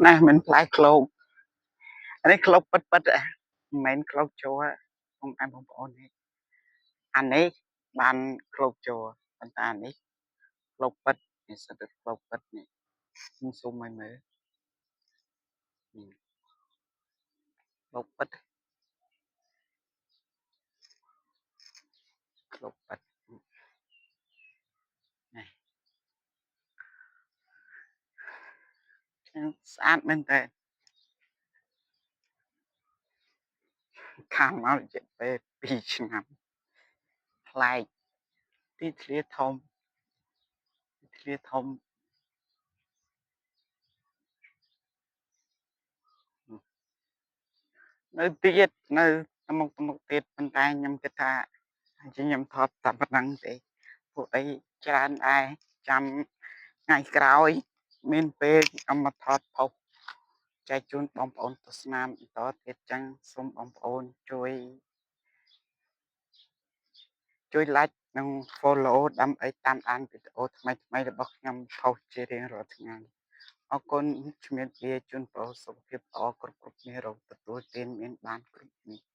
ណាមិនផ្លែឃ្លោកអានេះឃ្លោកពិតពិតមិនមែនឃ្លោកជ័របងប្អូនបងប្អូននេះអានេះបានឃ្លោកជ័រប៉ុន្តែអានេះឃ្លោកពិតនេះសិតតែឃ្លោកពិតនេះខ្ញុំស៊ុំឲ្យមើលនេះឃ្លោកពិតឃ្លោកពិតនេះស្អាតមែនតើខានមករយៈពេល2ឆ្នាំប្លែកទីធ្លាធំទីធ្លាធំនៅទៀតនៅមុខមុខទៀតប៉ុន្តែខ្ញុំគិតថាខ្ញុំថតតែប៉ុណ្ណឹងទេពួកអីច្រើនដែរចាំថ្ងៃក្រោយមានពេលខ្ញុំមកថតផុសចែកជូនបងប្អូនទស្សនាបន្តទៀតចឹងសូមបងប្អូនជួយជួយ like និង follow ដើម្បីតាមដានវីដេអូថ្មីៗរបស់ខ្ញុំផុសជារៀងរាល់ថ្ងៃអរគុណជំរាបលាជូនពរសុខភាពល្អគ្រប់គ្រប់គ្នារកទទួលទានមានបានគ្រប់នេះ។